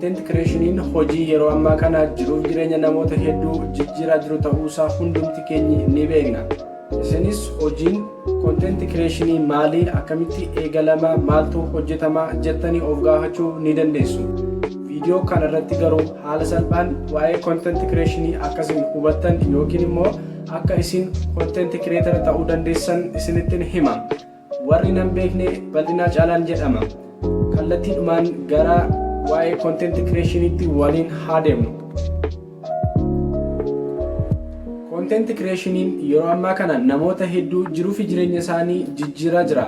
Content creationiin hojii yeroo ammaa kana jiruuf jireenya namoota hedduu jijjiiraa jiru ta'uusaa hundumti keenyi ni beekna. Isinis hojiin content creationii maalii, akkamitti eegalama, maaltu hojjetama jettanii of gaafachuu ni dandeessu. Viidiyoo kana irratti garuu haala salphaan waa'ee content creationii akka isin hubattan yookiin immoo akka isin content creator ta'uu dandeessan isinittin hima. Warri nan beekne Bal'inaa Caalaan jedhama. Kallattiidhumaan gara waa'ee content creationiitti waliin haa deemnu. Content creationiin yeroo ammaa kana namoota hedduu jiruu fi jireenya isaanii jijjiiraa jira.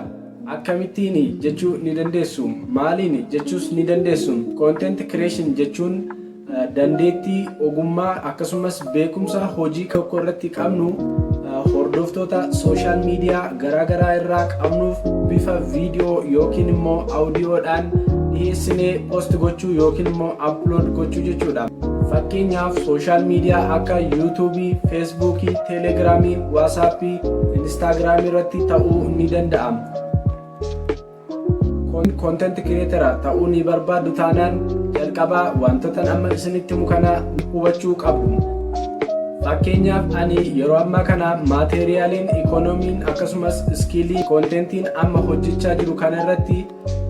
Akkamittiin jechuu ni dandeessu, maaliin jechuus ni dandeessu. Content creation jechuun dandeettii, ogummaa akkasumas beekumsa hojii tokko irratti qabnu hordoftoota social media garaa garaa irraa qabnuuf bifa viidiyoo yookiin immoo audiyoodhaan dhiyeessinee post gochuu yookiin immoo upload gochuu jechuudha. Fakkeenyaaf social media akka Yuutuubii, Feesbuukii, Teelegiraamii, Waasaappii, Inistaagiraamii irratti ta'uu ni danda'a. Content creator ta'uu ni barbaaddu taanaan jalqabaa wantoota amma isinitti himu kana hubachuu qabdu. Fakkeenyaaf ani yeroo ammaa kana maateeriyaaliin, ikoonomiin akkasumas skill contentiin amma hojjechaa jiru kana irratti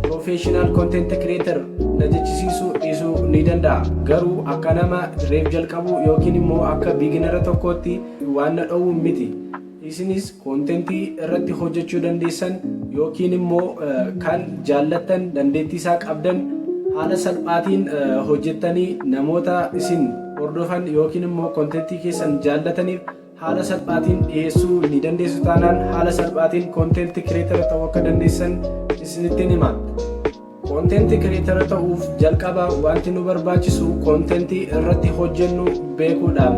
professional content creator na jechisiisuu dhiisuu ni danda'a. Garuu akka nama reef jalqabu yookiin immoo akka beginner tokkootti waan na dhowwu miti. Isinis contentii irratti hojjechuu dandeessan yookiin immoo kan jaallattan, dandeettii isaa qabdan haala salphaatiin hojjettanii namoota isin hordofan yookiin immoo contentii keessan jaallataniif haala salphaatiin dhiyeessuu ni dandeessu taanaan haala salphaatiin content creator ta'uu akka dandeessan isinittiin hima. Content creator ta'uuf jalqaba wanti nu barbaachisu contentii irratti hojjennu beekuudha.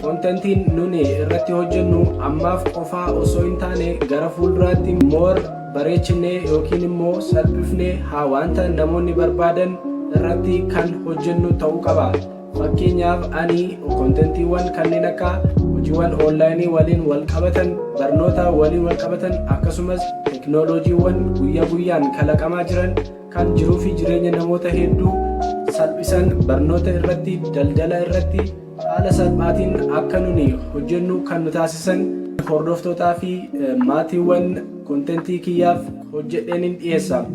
Contentiin nuni irratti hojjennu ammaaf qofaa osoo hin taane gara fuulduraatti more bareechinee yookiin immoo salphifnee haa wanta namoonni barbaadan irratti kan hojjennu ta'uu qaba. Fakkeenyaaf ani contentiiwwan kanneen akka hojiiwwan onlaayinii waliin wal qabatan, barnoota waliin wal qabatan akkasumas teknooloojiiwwan guyyaa guyyaan kalaqamaa jiran kan jiruu fi jireenya namoota hedduu salphisan barnoota irratti, daldala irratti haala salphaatiin akka nuni hojjennu kan nu taasisan hordoftootaa fi maatiiwwan contentii kiyyaaf hojjedheen hin dhiyeessa.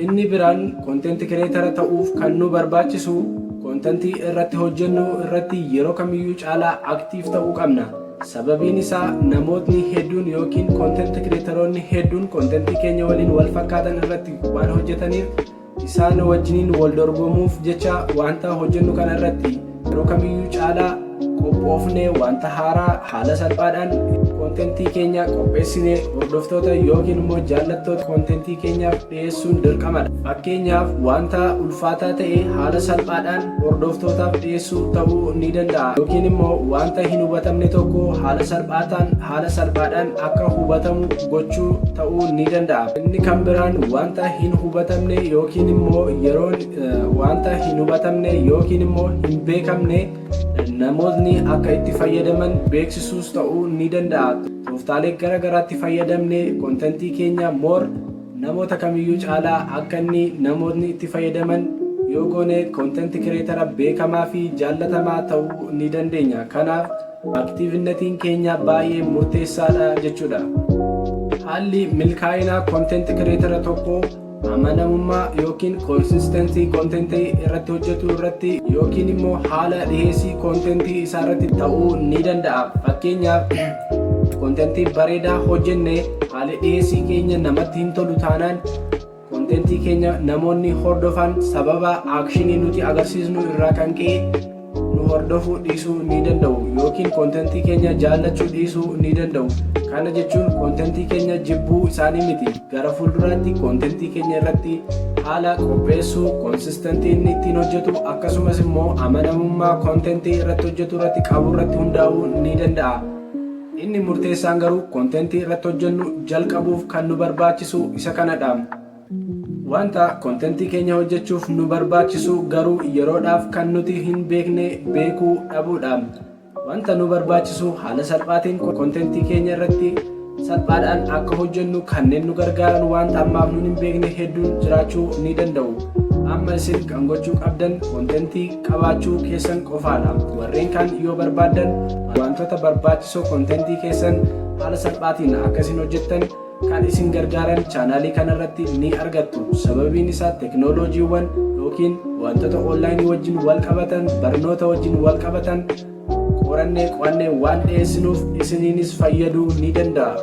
Inni biraan content creator ta'uuf kan nu barbaachisu contentii irratti hojjennu irratti yeroo kamiyyuu caalaa active ta'uu qabna. Sababiin isaa namootni hedduun yookiin content creatoroonni hedduun contentii keenya waliin wal fakkaatan irratti waan hojjetaniif isaan wajjiniin wal dorgomuuf jecha wanta hojjennu kana irratti yeroo kamiyyuu caalaa qophoofnee wanta haaraa haala salphaadhaan contentii keenya qopheessinee hordoftoota yookiin immoo jaallattoota contentii keenyaaf dhiyeessuun dirqamadha. Fakkeenyaaf wanta ulfaataa ta'e haala salphaadhaan hordoftootaaf dhiyeessuu ta'uu ni danda'a yookiin immoo wanta hin hubatamne tokko haala salphaadhaan akka hubatamu gochuu ta'uu ni danda'a. Inni kan biraan wanta hin hubatamne yookiin immoo yeroon wanta hin hubatamne yookiin immoo hin beekamne namootni akka itti fayyadaman beeksisuus ta'uu ni danda'a. Tooftaalee gara garaatti fayyadamne contentii keenya more namoota kamiyyuu caalaa akka inni namootni itti fayyadaman yoo goone content creator beekamaa fi jaallatamaa ta'uu ni dandeenya. Kanaaf activenessiin keenya baay'ee murteessaadha jechuudha. Haalli milkaa'inaa content creator tokkoo amanamummaa yookiin consistency contentii irratti hojjetu irratti yookiin immoo haala dhiheessii contentii isaa irratti ta'uu ni danda'a. Fakkeenyaaf contentii bareedaa hojjenne haalli dhiheessii keenya namatti hin tolu taanaan contentii keenya namoonni hordofan sababa actionii nuti agarsiisnu irraa kan ka'e nu hordofuu dhiisuu ni danda'u yookiin contentii keenya jaallachuu dhiisuu ni danda'u. Kana jechuun contentii keenya jibbuu isaanii miti. Gara fuulduraatti contentii keenya irratti haala qopheessuu, consistency inni ittiin hojjetu akkasumas immoo amanamummaa contentii irratti hojjetu irratti qabu irratti hundaa'uu ni danda'a. Inni murteessaan garuu contentii irratti hojjennu jalqabuuf kan nu barbaachisu isa kanadha. Wanta contentii keenya hojjechuuf nu barbaachisu garuu yeroodhaaf kan nuti hin beekne beekuu dhabuudha. Wanta nu barbaachisu haala salphaatiin contentii keenya irratti salphaadhaan akka hojjennu kanneen nu gargaaran wanta ammaaf nun hin beekne hedduun jiraachuu ni danda'u. Amma isin kan gochuu qabdan contentii qabaachuu keessan qofaadha. Warreen kaan yoo barbaaddan, wantoota barbaachisoo contentii keessan haala salphaatiin akka isin hojjettan kan isin gargaaran chaanaalii kanarratti ni argattu. Sababiin isaa, teknooloojiiwwan yookiin wantoota onlaayinii wajjin wal qabatan, barnoota wajjin wal qabatan qorannee qo'annee waan dhiyeessinuuf isiniinis fayyaduu ni danda'a.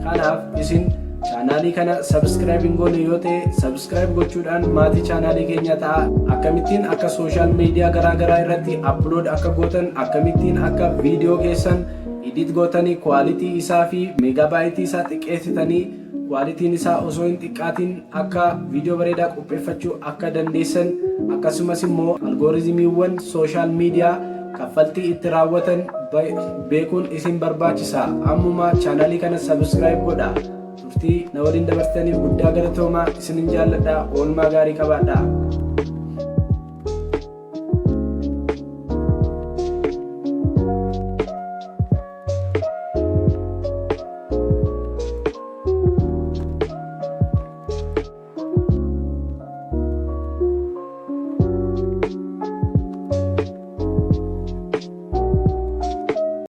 Kanaaf isin chaanaalii kana subscribe hin goone yoo ta'e, subscribe gochuudhaan maatii chaanaalii keenya ta'a. Akkamittiin akka social media garaagaraa irratti upload akka gootan, akkamittiin akka viidiyoo keessan edit gootanii quality isaa fi megabyte isaa xiqqeessitanii, qualityn isaa osoo hin xiqqaatiin akka viidiyoo bareedaa qopheeffachuu akka dandeessan, akkasumas immoo algorithmiiwwan social media kaffaltii itti raawwatan beekuun isin barbaachisa. Ammuma chaanaalii kana subscribe godha. Turtii na waliin dabarsitaniif guddaa galatoomaa. Isinin jaalladha. Oolmaa gaarii qabaadha.